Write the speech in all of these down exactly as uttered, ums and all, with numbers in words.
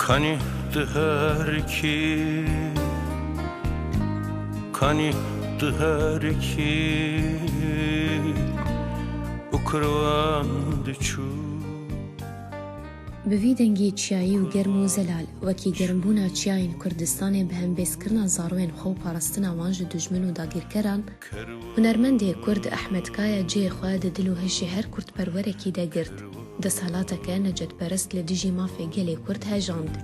Kanî tu her kî, kanî tu her kî û kirwan diçû. Bi vî dengê çiyayî û germ û zelal, wekî germbûna çiyayên Kurdistanê bi hembêzkirina zarûyên xwe û parastina wan ji dijmin û dagîrkeran, hunermendê Kurd Ehmed Kaya cihê xwe di dil û hişê her kurdperwerekî de girt. Desthilateke necetperest li dijî mafê gelê Kurd hejand.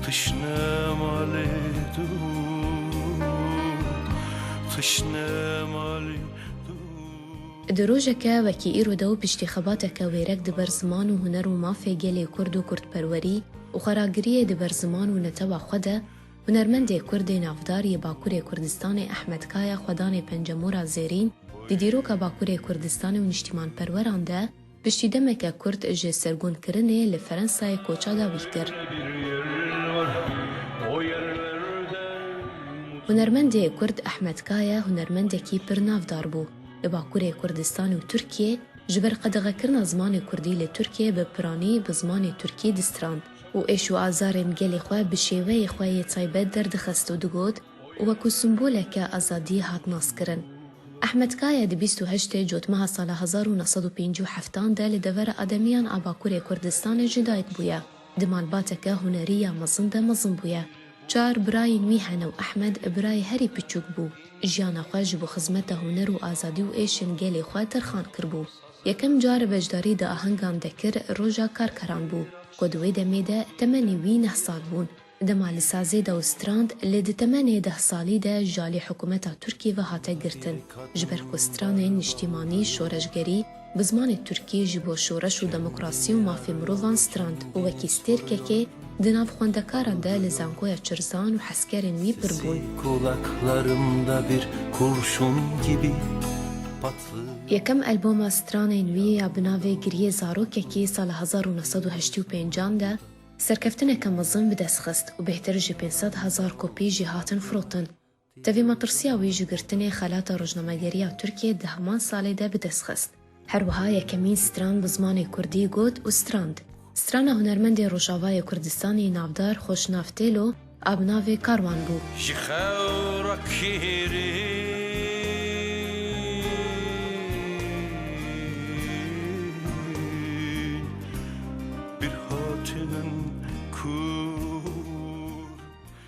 Tişne malê dû, tişne malê dû. Di rojeke wekî îro de û piştî xebateke wêrek di ber ziman û huner û mafê gelê Kurd û kurdperwerî û xweragiriyê di ber ziman û netewa xwe de, hunermendê Kurd ê navdar yê Bakurê Kurdistanê Ehmed Kaya xwedanê Pencemûra Zêrîn di dîroka Bakurê Kurdistanê û niştîmanperweran de, piştî demeke kurt ji sergûnkirinê li Ferensayê koça dawî kir. Hunermendê Kurd Ehmed Kaya hunermendekî pir navdar bû. Li Bakurê Kurdistanê û Tirkiyê ji ber qedexekirina zimanê Kurdî li Tirkiyê bi piranî bi zimanê Tirkî distrand û êş û azarên gelê xwe bi şêweyê xwe yê taybet derdixist û digot û wekû simboleke azadiyê hat naskirin. Ehmed Kaya di bîst û heştê Cotmeha sala hezar û neh sed û pêncî û heftan de li devera Ademiyan a Bakurê Kurdistanê ji dayik bûye. Di malbateke hunerî ya mezin de mezin bûye. Çar birayên wî hene û Ehmed birayê herî piçûk bû. Jiyana xwe ji bo xizmeta huner û azadî û êşên gelê xwe terxan kiribû. Yekem car beşdarî di ahengan de kir, roja karkeran bû, ku di wê demê de temenê wî neh sal bûn. Dema li sazê de û strand, lê di temenê deh salî de ji alî hikûmeta Tirkiyê ve hate girtin. Ji ber ku stranên niştîmanî, şoreşgerî, bi zimanê Tirkî ji bo şoreş û demokrasî û mafê mirovan strand û wekî stêrkekê di nav xwendekaran de li Zankoya Çirzan û hezkerên wî pir bûn. Kulaklarımda bir kurşun gibi patlıyor. Yekem alboma stranên wî ya bi navê Giriyê Zarokekî sala hezar û neh sed û heştê û pêncan de serkeftineke mezin bi dest xist û bêhtir ji pênc sed hezar kopî jî hatin firotin. Tevî matirsiya wî ji girtinê xelata rojnamegeriya Tirkiyê di heman salê de bi dest xist. Her wiha yekemîn stran bi zimanê kurdî got û strand. Strana hunermendê Rojavayê Kurdistanê navdar Xoşnav Têlo a bi navê Karwan bû. Ji xew rakirî bir hatinin kur.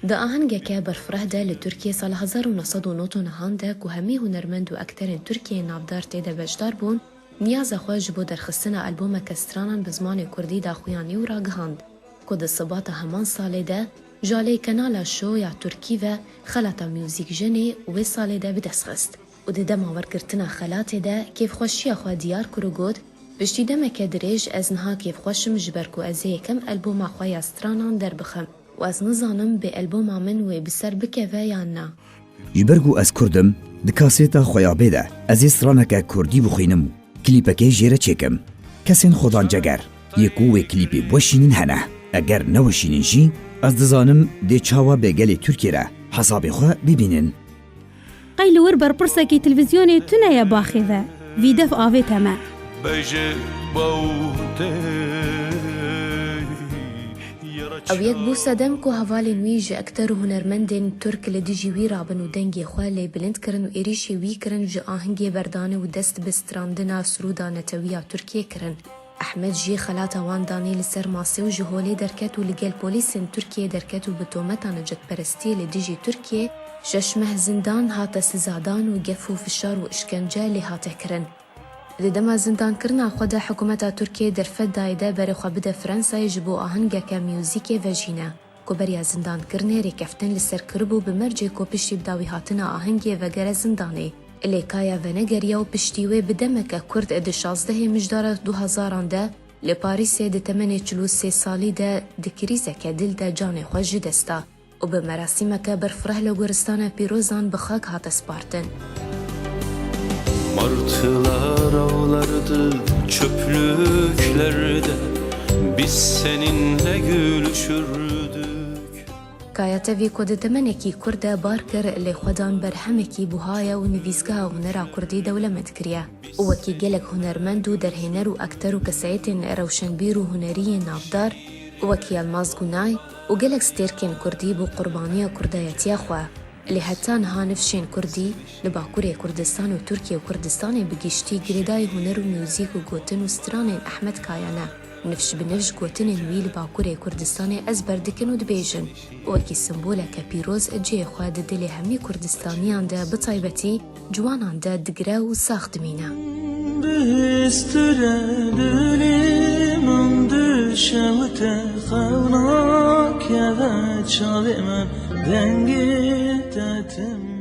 Di ahengeke berfireh de li Tirkiyê sala hezar û neh sed û nod û nehan de ku hemî hunermend û ekterên Tirkiyeyê navdar tê de beşdar bûn, niyaza xwe ji bo derxistina albomeke stranan bi zimanê kurdî daxuyanî û ragihand, ku di sibata heman salê de ji alî Kanala Şo ya Tirkî ve xelata Music Jenê wê salê de bi dest xist û di dema wergirtina xelatê de kêfxweşiya xwe diyar kir û got, Piştî demeke dirêj ez niha kêfxweş im ji ber ku ez ê yekem alboma xwe ya stranan derbixim. û ez nizanim bê alboma min wê bi ser bikeve yan na. Ji ber ku ez kurd im, di kasêta xwe ya bê de ez ê straneke kurdî bixwînim û klîpekê jê re çêkim. Kesên Xodan Ceger yê ku wê klîpê biweşînin hene. Eger neweşînin jî, ez dizanim dê çawa bê gelê Tirkiyê re hesabê xwe bibînin. Qey li wir berpirsekî televîzyonê tune ye baxê ve, vî dev avête me. Ew yek bû sedem ku hevalên wî ji ekter û hunermendên Tirk li dijî wî rabin û dengê xwe lê bilind kirin û êrîşê wî kirin ji ahengê berdanê û dest bi strandina sirûda netewî ya Tirkiyê kirin. Ehmed jî xelata wan danê li ser masê û ji holê derket û li gel polîsên Tirkiyê derket û bi tometa necetperestiyê li dijî Tirkiyê şeş meh zindan hate sizadan û gef û fişar û îşkence lê hate kirin. Di dema zindankirina xwe de hikûmeta Tirkiyê derfet dayê de berê xwe bide Fransayê ji bo ahengeke muzîkê vejîne. Ku beriya zindankirinê rêkeftin li ser kiribû bi mercê ku piştî bi dawîhatina ahengê vegere zindanê. Lê Kaya venegeriya û piştî wê bi demeke kurt di şazdehê Mijdara du hezaran de li Parîsê di temenê çil û sê salî de di krîzeke dil de canê xwe ji dest da û bi merasîmeke berfireh li goristana pîrozan bi xak hate spartin. Martılar avlardı çöplüklerde, biz seninle gülüşürdük. Kaya Tevî ku di temenekî kurt de bar kir, lê xwedan berhemekî buha ye û nivîsgeha hunera kurdî dewlemend kiriye û wekî gelek hunermend û derhêner û ekter û kesayetên rewşenbîr û hunerî yên navdar wekî Yilmaz Gunay û gelek stêrkên kurdî bû qurbaniya kurdayetiya xwe. Lê heta niha nifşên kurdî li Bakurê Kurdistan û Tirkiye û Kurdistanê bi giştî girêdayî huner û muzîk û gotin û stranên Ehmed Kaya ne. Nifş bi nifş gotinên wî li Bakurê Kurdistanê ezber dikin û dibêjin. Wekî simboleke pîroz cihê xwe di dilê hemî Kurdistaniyan de, bi taybetî ciwanan de digire û sax dimîne. Bihîstire dilê min dişewite, xew nakeve çavê min, dengê te tim